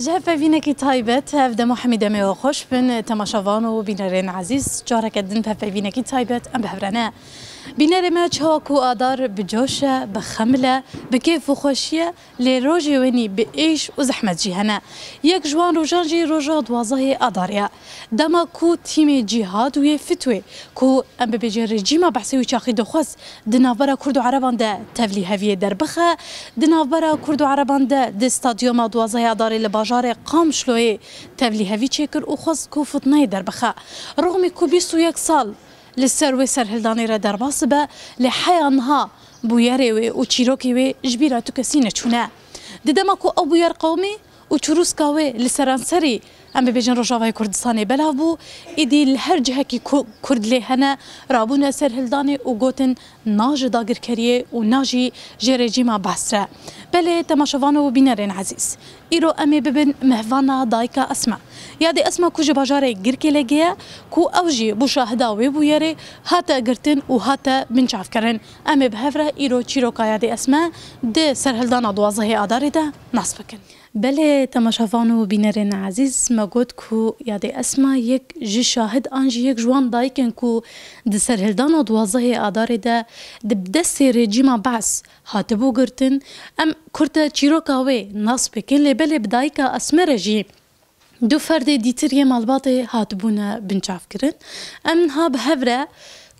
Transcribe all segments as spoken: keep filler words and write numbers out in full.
Ji hevpeyvînekî taybet, ev dema hemî demê we xweş bin, temaşevan û bînerên ezîz, careke din bi hevpeyvînekî taybet em bi hev re ne. Bînerê me çawa ku adar bi coş e, bi xemil e, bi kêf û xweşî ye, lê rojê wenî bi êş û zehmet jî hene. Yek ji wan rojan jî roja duwazdehê adarê ye. Dema ku tîmê Cîhad û yê Fitwê, ku em bibêjin rejîma Behsê wî çaxî dixwest di navbera Kurd û Ereban de tevlîheviyê derbixe, di navbera Kurd û Ereban de di stadyuma duwazdehê adarê li bajarê Qamişloyê tevlîhevî çêkir û xwest ku fitneyê derbixe. Rixmî ku bîst û yek sal li ser wê serhildanê re derbas dibe, lê heya niha bûyerê wê û çîrokê wê ji bîra tu kesî neçûne. Di dema ku ew bûyer qewimî û çirûska wê li seranserî, em bibêjin, Rojavayê Kurdistanê belav bû, îdî li her cihekî ku Kurd lê hene, rabûne serhildanê û gotin, "Na ji dagirkeriyê û na jî ji rejîma Behs re." Belê, temaşevan û bînerên ezîz, îro em ê bibin mehvana dayika Esma. Yadê Esma ku ji bajarê Girkêlegê ye, ku ew jî bû şahida wê bûyerê, hate girtin û hate binçavkirin. Em ê bi hev re îro çîroka yadê Esma di serhildana duwazdehê adarê de nas bikin. Belê, temaşevan û bînerên ezîz, me got ku yadê Esma yek ji şahid an jî yek ji wan dayik in ku di serhildana duwazdehê adarê de di bi destê rejîma Behs hatibû girtin. Em kurte çîroka wê nas bikin, lê belê bi dayika Esme re jî du ferdê dîtir yê malbatê hatibûne binçavkirin. Em niha bi hev re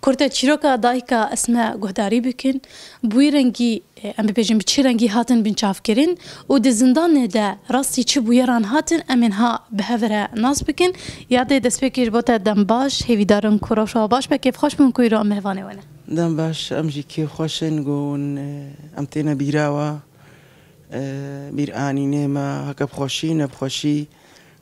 kurte çîroka dayika Esme guhdarî bikin. Bi wî rengî, em bibêjin, bi çi rengî hatin binçavkirin û di zindanê de rastî çi bûyeran hatin, em ê niha bi hev re nas bikin. Yadê, destpêkê ji bo te dem baş, hêvîdarin ku rewşa baş be, kêfxweş bin ku îro em mehvanê we ne. Dem baş, em jî kêfxweş in ku hûn, e, em têne bîra we. E, bîr anînê me, heke bi xweşî, ne bi xweşî,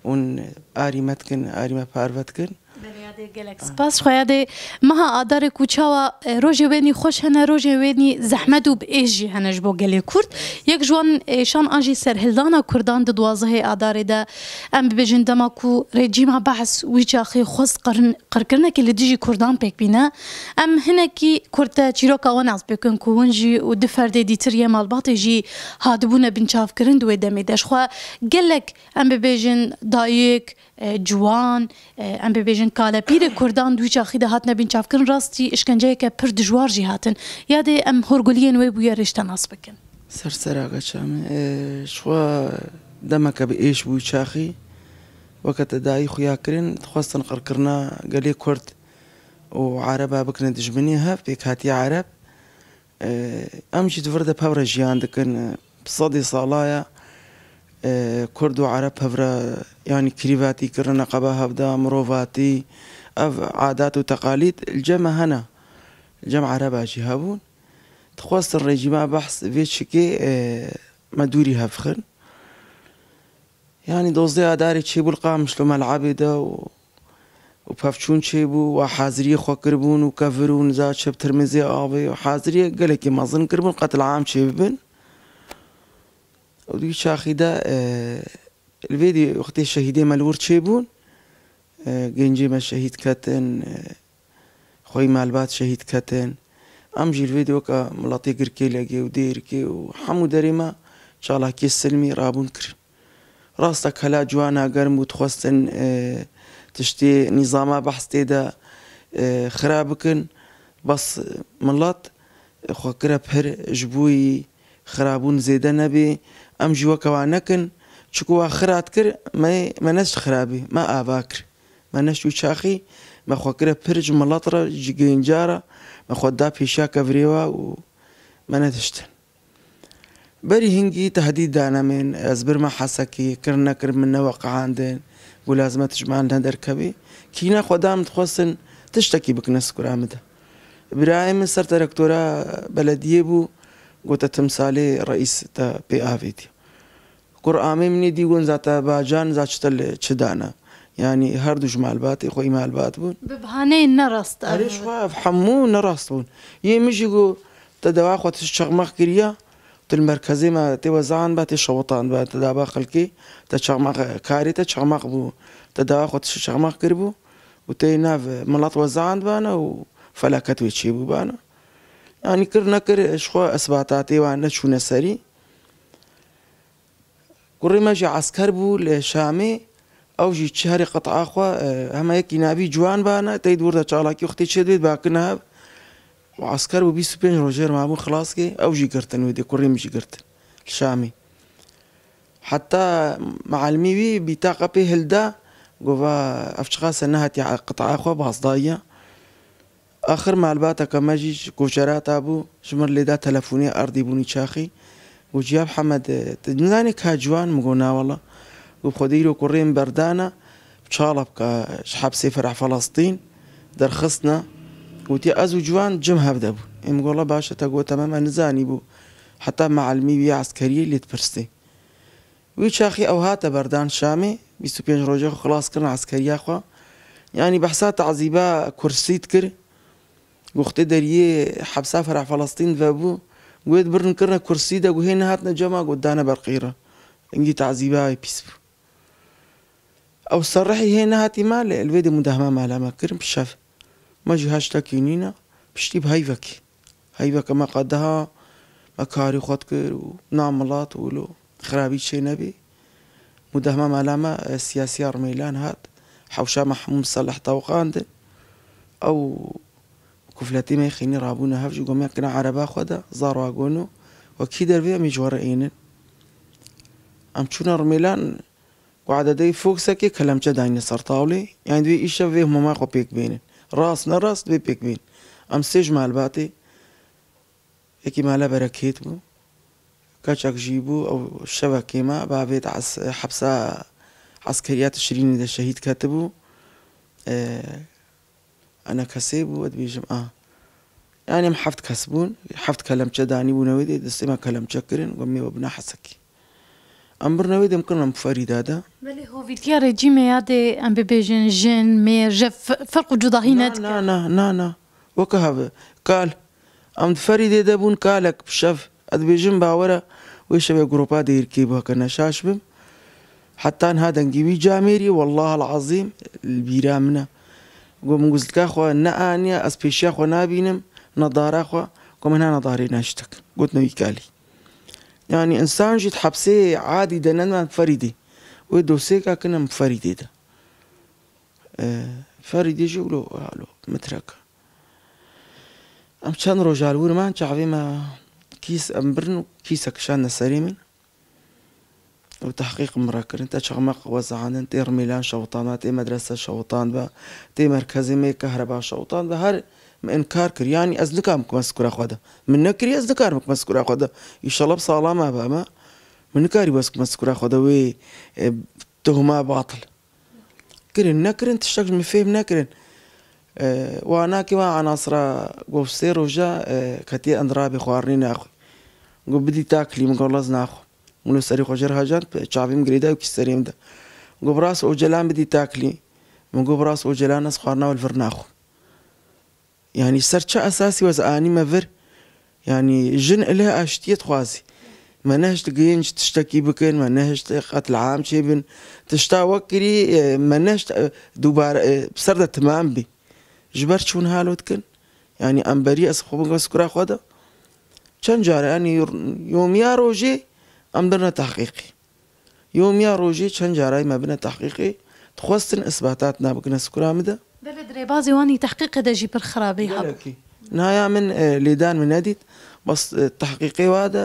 hûn arî me dikin, arî me parve dikin. Belê, yadê, gelek spas. Xwe yadê, meha adarê ku çawa, e, rojê wenî xweş hene, rojê wenî zehmet û bi êş jî hene ji bo gelê Kurd. Yek ji wan êşan an jî serhildana Kurdan di duwazdehê adarê de, em bibêjin, dema ku rejîma Behs wî çaxê xwest qirn-, qirkirinekê li dijî Kurdan pêk bîne. Em hinekî kurte çîroka we nas bikin ku hûn jî û du ferdê dîtir yê malbatê jî hatibûne binçavkirin di wê demê de. Ji xwe gelek, em bibêjin, dayik, e, ciwan, e, em bibêjin, kalepîrê Kurdan di wî çaxî de hatine binçavkirin, rastî îşkenceyeke pir dijwar jî hatin. Yadê, em horguliyên wê bûyerê ji te nas bikin. Ser sera, keça min. E, ji xwe demeke bi êş bû wî çaxî. Weke te dayî xuya kirin, dixwestin qirkirina gelê Kurd û Ereba bikine dijminê hev, pêkhatiya Ereb. E, em jî di vir de pev re jiyan dikin. Bi sedê sala ye, e, Kurd û Ereb pev re, yanî, kirîvatî kirine, qeba hev de, mirovatî, ev adat û teqalîd li cem me hene. Li cem Ereba jî hebûn. Dixwestin rejîma Behs vê çikê, e, me dûrî hev bixin. Yanî dozdeh Adarê çêbû li Qamişlo Melebê de û, û pevçûn çêbû, we haziriyê xwe kiribûn û kevir û niza çi bi tirmizê avê û haziriyê gelekî mezin kiribûn, qetil am çêbibin. Û di wî çaxî de, e, li vê dî wextê şehîdê me li wir çêbûn, e, gencê me şehîd ketin, e, xweyî malbat şehîd ketin. Em jî li vê dî weke miletê Girkêlegê û Dêrikê û hemû derê me çalakiyê silmî rabûn kirin. Rast e, kela ciwana germ bû, dixwestin, e, tiştê nîzama Behs tê de, e, xira bikin. Bes milet xwe kire pir ji bo yî xirabûn zêde nebê. Em jî weke wan nekin. Çiku wan xira dikir, me, me neşt xirabî, me ava kir. Me neşt wî çaxî, me xwe kire pir ji milet re, ji genca re, me xwe da pêşiya kevirê we û me nediştin. Berî hingî tehdîd dane min, ez birme Hesekê, kir nekir min neweqihandin, got lazim e tu ji mal nederkevî. Kîna xwe dan, dixwestin tiştekî bikine sikura min de. Birayê min ser direktora belediyê bû, gote timsalê reîs te pê avêtiye. Kur amê min ê dî, gon zate bacan, za çi te li çi dane. Yanî her du ji malbatê xwe, î malbat bûn. Bi bahaneyên nerast. Erê, ev ji xwe ev hemû nerast bûn. Yê min jî got, te dewa xwe tişt çeqmeq kiriya, tu li merkezê me tê wezandiba, tê şewitandba, te daba xelkê, te çeqmeq, karê te çeqmeq bû, te dewa xwe tişt çeqmeq kiribû û tê nav milet wezandibane û felaket wê çêbûbane. Yanî kir nekir, ji xwe esbatatê wan neçûne serî. Kurê me jî esker bû li Şamê, ew jî çi herî qit'a xwe, e, hema yekî navî Ciwan bana, tey di wir de çalakî wextê çê dibêt bakine hev. Û esker bû bîst û pênc rojê mabûn xilas kê, ew jî girtin wê dê, kurê min jî girtin li Şamê. Heta mealimî wî bîtaqa pê hilda, gova ev çiqase nehatiye qit'a xwe baz daye. Axir malbateke me jî ji koçerata bû, ji mir lê da telefonê erdî bûnî çaxî. Got, "Ya Mihemed, tu nizanî ka Ciwan?" Min got, "Na wela." Got, "Xwedê îro kurê min berdana, çala bike ji hepsê Ferah Felestîn derxistine." Gotiye, "Ez û Ciwan cem hev de bûn." Ê min got, "Wela baş e, te got, temam, me nizanî bû." Heta mealimî wî eskeriyê lê dipirsê. Wî çaxî ew hate berdan Şamê, bîst û pênc rojê xwe xilas kirin eskeriya xwe. Yanî behsa tazîba kursî dikir. Got, wextê deriyê hepsa Ferah Felestîn vebû, got, birin kirine kursî de, got, hê nehatine cema, got, dane ber qîra. Hingî tazîba wê pîs bû. Ew serrihî hê nehatî malê, li vê de mudahma mala me kirin bi şev. Me jî haştekî nîne, piştî bi heyvekî. Heyveke me qediha, me karî xwe dikir û na milat û wilo xirabî çê nebî. Mudahma mala me, e, siyasiya Rimêlan hat. Hewşa Mehmûd Selih tewqandin. Ew kufletê me xînî rabûne hev jî gomya kine ereba xwe de, zar wa gono. Wekî dervê em ê ji we re ênin. Em çûne Rimêlan, Ku ededeyî foksekê kelemçe dayne ser tawlê, yanî divê îşev vê hemûma xwe pêk bênin. Rast ne rast divê pêk bênin. Em sê ji malbatê, yekî mala Berekêt bû, keçek jî bû, ew şevekê me bavêt es-, hepsa eskeriya Tişrînê de şehîd ketibû. E, Ene kesê bû, ez dibêjim, a. Yanî em heft kes bûn, heft kelemçe danî bûne wê dê, destê me kelemçe kirin, got, "Mê we bina hesekî." Em birine wê dê, em kirine em Ferîda de. Belê hovîtiya rejîmê ya dê, em bibêjin, jin, mêr, jev, fe-, ferq û cudahî Na, nedike. na, na, na, na. Weke hev e. Kal. Em di Ferîdê de bûn, kalek bi şev. Ez dibêjim, bawere wê şevê gropa Dêrikê bû, heke neşaş bim. Heta niha dengê wî camêrî, wellahil ezîm, li bîra min e. Got, "Min guzlika xwe neaniye, ez pêşiya xwe nabînim, nedara xwe." Got, "Min hena nedarê neştik." Gotine wî kalî. Yanî însan jî di hepsê adî de ne, em Ferîdê. Wê dosêka kin em Ferîdê de. E, Ferîdê jî wilo, alo, mitrek. Em çend roja li wir man, çavê me kîs em birin û kîsek şandine serê min. Û tehqîq min re kirin, te çaxmeq wezandin, tê Rimêlan şewitandin, tê medrese şewitandin, tê merkezê me kehreba şewitandin, her min inkar kir. Yanî ez nikarim bikime sikura xwe de. Min nekirî, ez nikarim bikime sikura xwe de. Înşallah bi sala me be me. Min nikarî wez bikime sikura xwe de wê, e, tuhma batil. Kirin, nekirin, tiştek ji min fêm nekirin. E, wa nakê wa enasira ku sê roja, e, ketiye endirabê xwarinê naxwe. Got, "Bidî taklî." Min got, "Lez naxwe." Min li serê xwe jê re hejand, çavê min girêda û kî serê min de. Got, "Bi rast Ocalan bidî taklî." Min got, "Bi rast Ocalan ez xwarina we li vir naxwim." Yanî ser çi esasî wez anî me vir? Yanî jin ilê aştiyê dixwazî. Me nehişt genc tiştekî bikin, me nehişt qetlîam çêbin. Tişta wek kirî, e, me nehişt, e, dubare, e, bi ser de timam bî. Ji ber çi hûn halo dikin? Yanî em berî ez xwe bigim sikura xwe de. Çend care, yanî yomiya rojê em birine tehqîqî. Yomiya rojê çend carayî me bine tehqîqê, dixwestin isbatat nabikine sikura min de. Belê di rêbazê wan î tehqîqê de jî pir xirabî hebû. Gelekî. Naya min, e, lêdan min nedît, bes, e, tehqîqê wa de,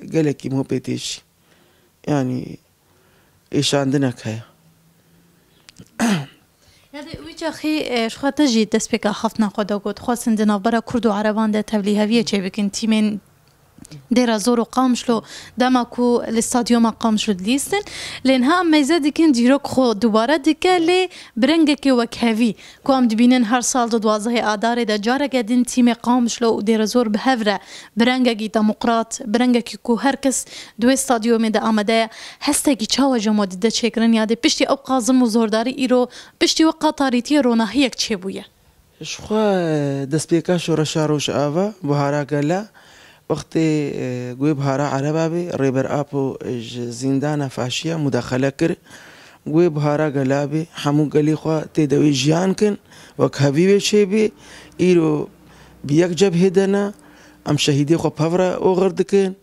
e, gelekî min pê têşî. Yanî êşandinek heye. Ya dê wî çaxî, e, ji xwe te jî destpêka axaftina xwe de got, xwestin di navbera Kurd û Ereban de tevlîheviyê çêbikin. Tîmên Dêra Zor û Qamişlo dema ku li stadyuma Qamişlo dilîstin, lê niha em meyze dikin dîrok xwe dubare dike, lê bi rengekê wekhevî ku em dibînin her sal di duwazdehê Adarê de careke din tîmê Qamişlo û Dêra Zor bi hev re bi rengekî demokrat, bi rengekî ku her kes di wê stadyumê de amade ye, hestekî çawa ji hemû dide çêkirin, ya dê piştî ew qazim û zordarî îro piştî wê qatarîtiyê ronahiyek çêbûye? Ji xwe destpêka şoreşa Rojava, Buhara Gela, wextê, e, guhê Buhara Ereba bê, Rêber Apo ji zîndana faşiya mudaxele kir. Guhê Buhara Gela bê, hemû gelê xwe tê de wê jiyan kin, wekhevî wê çêbê. Îro bi yek cebhê de ne, em şehîdê xwe pev re oxir dikin,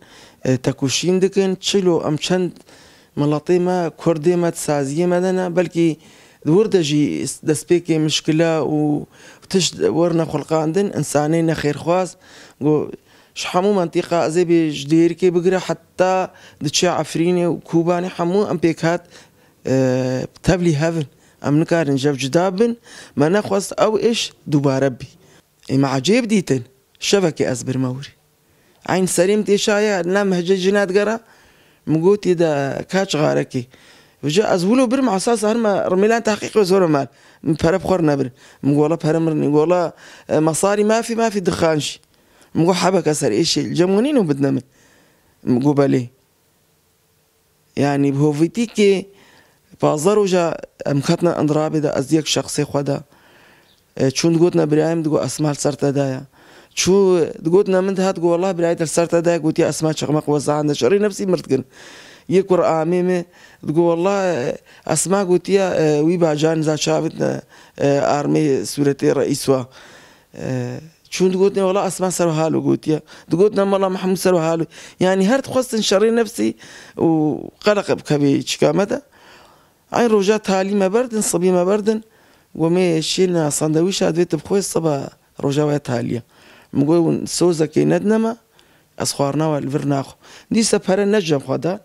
e, tekoşîn dikin. Çilo em çend Miletê me, kurdê me di saziyê me de ne, belkî di wir de jî destpêkê mişkila û tişt werine xulqandin, însanê nexêrxwaz. Go, ji hemû mentîqa ez ê bê ji Dêrikê bigire heta diçe Efrînê û Kobanê hemû em pêk hat, e, tevlî hev in. Em nikarin ji hev cuda bibin. Me nexwest ew îş dubare bibî. Ê me ecêb dîtin. Şevekê ez birime wir. Eyn serê min têşaye, ne mehce jina digera. Min gotî de ka çixarekê. Vêca ez wilo birim, esas herime rimêlan tehqîq ve zor mal. Min pere bi xwe re nebir. Min go wela pere min re nî. Go wela, e, mesarî mafî, mafî dixan jî. Min go hebeke ser êşê, li cem we nîno bidine min. Min go belê. Yanî bi hovîtîkê pazdeh roja em ketine indirabê de, ez yek şexsê xwe de. E, çûn digotine birayê min, digot Esma li ser te de ye. Çû digotine min dihat, digot wela birayê te li ser te de ye, gotiye Esma çeqmeq wezan de şerê nefsî mir dikin. Yê kur amê min, digot wela, e, Esma gotiye, e, wî bacan za çavit ne, e, armê sûretê reîs wa. E, Çûn digotin, wela Esma ser halo gotiye. Digotin, em wela Mehmûd ser halo. Yanî her dixwestin şerê nefsî û qeleq bikevê çika me de. Eyn roja talî me berdin, sibî me berdin. Go me şêne sandewîşa divê tu bixwe siba roja we talî ye. Min got, hûn sozekê nedine me, ez xwarina we li vir naxwim. Dîsa pere ne cem xwe dan.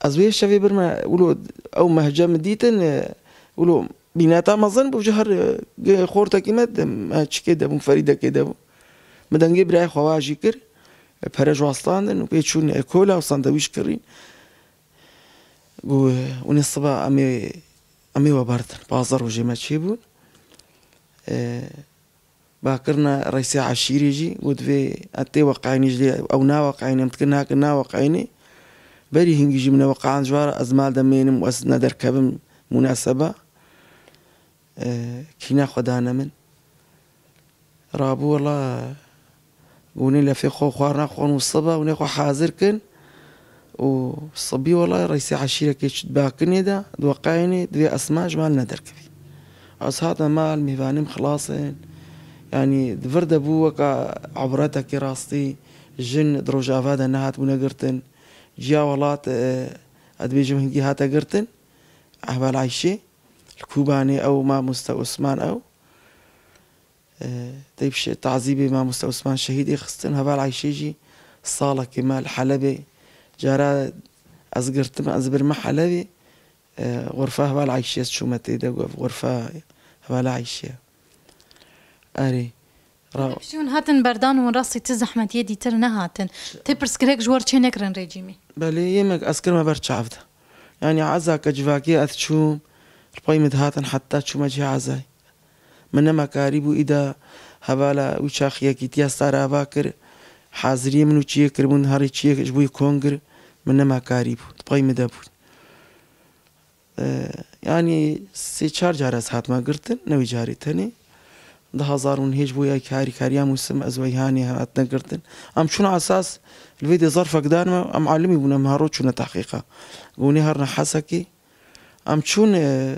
Ez wê şevê birme, wilo ew mehce min dîtin, e, wilo bîneta mezin bû, ji her, e, xortekî me, me çikê de bûm, ferîdekê de bû. Min dengê birayê xwe wa jî kir, e, pere ji wastandin û pê çûn, e, kola û sandewîş kirîn. Got, e, hûn ê siba em ê, em ê we berdin. Pazdeh rojê me çêbûn. E, Ba kirine reîsê eşîrê jî, got, divê ez tê weqeynî ji lê ew naweqeynê, em dikin nakin naweqeynê. Berî hingî jî min neweqand ji wa re, ez mal de mênim û ez nederkevim mûnaseba. E, kîna xwe dane min. Rabû wela, hûnê lefê xwe xwarina xwe û siba, hûnê xwe hazir kin. Û sibî wela reîsê eşîrekê çi dibakinê de, diweqayinê, divê Esma ji mal nederkevî. Ez hatime mal, mêvanê min xilas in. Yanî di vir de bû weka ebretekê rastî, jin di Rojava de nehatibûne girtin. Ciya welat, e, ez dibêjim hingî hate girtin. Ehval Eyşê, li Kobanê ew mamoste Osman ew. E, teyb şe-, tazîbê mamoste Osman şehîdê xistin, heval Eyşê jî salekê me li Helebê. Cara ez girtim, ez birme Helebê, e, xurfa heval Eyşê ez çûme tê de, got, xurfa heval Eyşê. Erê. Ra- Piştî hûn hatin berdan û rastî ti zehmetiyê dîtir nehatin. Tê pirsgirêk ji we re çê nekirin rejîmê? Belê, yemek ez kirime ber çav de. Yanî eza ke civakê ez çûm, li pey min dihatin heta çûme cihê ezayê. Min nema karîbû îda hevala wî çax yekîtiya starava kir, haziriyê min û çiyê kiribûn, herî çiyê ji bo yê kongir, min nema karîbû, di pey min de bûn. E, yanî sê çar car ez hatime girtin, ne wî carî tenê. Di hezar û nehê ji bo ya harîkariya mûsim ez û Eyhanê hatine girtin. Em çûne esas li vê dê zerfek dan me, em alimî bûne, em haro çûne tehqîqa. Gonê herine Hesekê. Em çûn, e,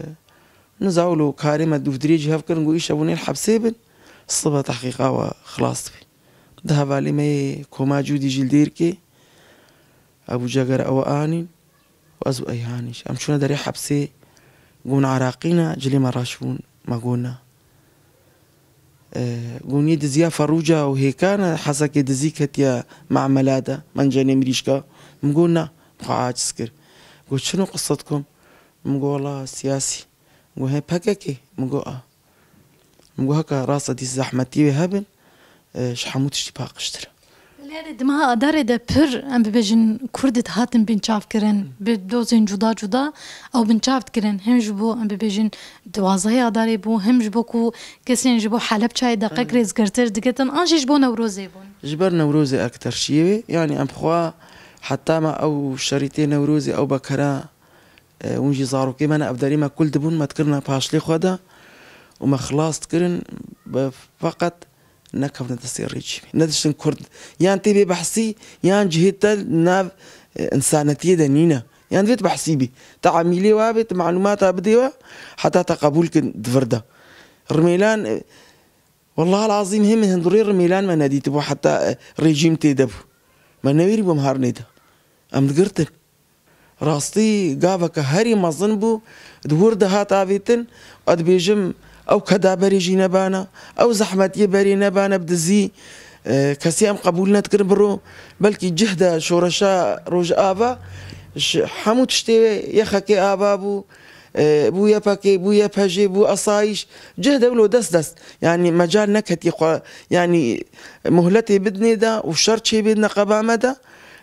nizam wilo karê me dûvdirê cî hev kirin, got, îşev hûn ê li hepsê bin, sibe tehqîqa we xilas dibe. Di hevalê me yê Koma Cûdî jî li Dêrikê, Ebû Ceger ew anîn û ez û Eyhanî jî. Em çûne derê hepsê, got, eraqî ne, cilê me reş bûn, me got, na. E, gonî diziya Ferûca û Hêkan e, Hesekê dizî ketiye memela de, mencenê mirîşka. Min got, na, min xwe aciz kir. Got, çi nû qise dikim? Min got, wela siyasî. Min got, hê P K K? Min got, a. Min got, heke rast e dîs zehmetî wê hebin, e, ji hemû tiştî paqijtir e. Lê di meha Adarê de pir, em bibêjin, Kurd dihatin binçavkirin, bi dozên cuda cuda ew binçav dikirin. Him ji bo, em bibêjin, duwazdehê Adarê bû, him ji bo ku kesên ji bo Helebçayê deqek rêzgirtir digitin, an jî ji bo Newrozê bûn. Ji ber Newrozê ekter şiyê wê, yanî em xwe heta me ew şerîtê Newrozê, ew bekera, e, hûn jî zarokê me ne, ev derê me kul dibûn, me dikirine paşlê xwe de û me xilas dikirin, be-, feqet nekevne destê rejîmê. Nediştin Kurd. Yan tê bê behsî, yan cihê te nav, e, însanetiyê de nîne. Yan divê tu behsî bî. Tu emîlê wa bê, tu malûmata bidê wa, heta te qebûl kin di vir de. Rimêlan, e, wellahil azîm hê min hundirê rimêlan me nedîtibû heta, e, rejîm tê de bû. Me newêrî bûm her nê de. Em digirtin. Rastî gaveke herî mezin bû, di wir de hat avêtin. Ez dibêjim, ew keda berê jî nebana, ew zehmetiyê berê nebana bi dizî. E, kesî em qebûl nedikirin biro. Belkî cih de şoreşa Rojava ji hemû tiştê wê yexekê ava bû. E, bû Y P G, bû Y P J, bû asayîş. Cih de wilo dest dest. Yanî mecal neketiye xwe, yanî muhletê bidinê de û şer çêbê di neqeba me de.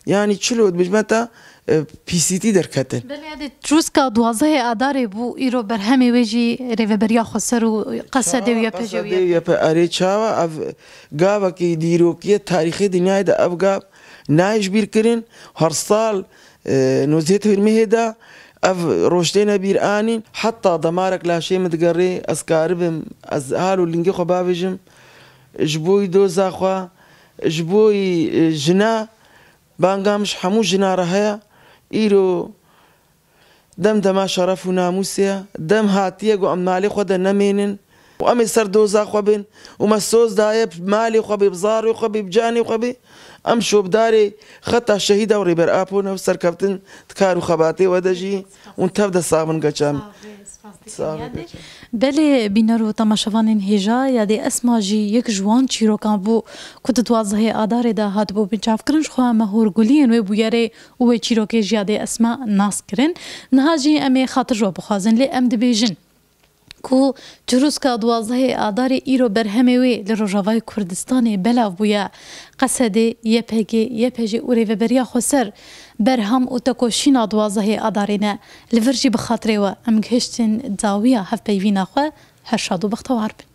Yanî çilo dibêjme te, e, P C T derketin. Belê, edê Çirûska duwazdehê Adarê bû, îro berhemê wê jî Rêveberiya Xweser û Qesedê û Y P J û Qesedê Y P G. Y P G, erê çawa ev gavekî dîrokî ye tarîxê dinyayê de ev gav nayê ji bîr kirin. Her sal, e, nozdehê Tewîrmehê de ev roj têne bîr anîn. Heta demarek laşê min digerê, ez karibim, ez hal û lingê xwe bavêjim. Ji bo wî doza xwe, ji bo wî, e, jina, banga min ji hemû jina re heye. Îro dem dema şeref û namûsê ye. Dem hatiye ku em malê xwe de nemênin û em ê ser doza xwe bên û me soz daye bi malê xwe bê, bi zarê xwe bê, bi canê xwe bê. Em şopdarê xeta şehîda û Rêber Apo ne û serkeftin di kar û xebatê we de jî hûn tev de sax bin geça min. Sağ ol, spas dikim. Sağ ol, Yadê. Belê, bîner û temaşevanên hêja, Yadê Esma jî yek ji wan çîrokan bû ku di duwazdehê Adarê de hatibû binçavkirin. Ji xwe me hûrguliyên wê bûyerê û wê çîrokê ji Yadê Esma nas kirin. Niha jî em ê xatir ji we bixwazin, lê em dibêjin ku Çirûska duwazdehê Adarê îro berhemê wê li Rojavayê Kurdistanê belav bûye. Qesedê, Y P G, Y P J û Rêveberiya Xweser berhem û tekoşîna duwazdehê Adarê ne. Li vir jî bi xatirê we em gihiştin dawiya hevpeyvîna xwe. Her şad û bextewar bin.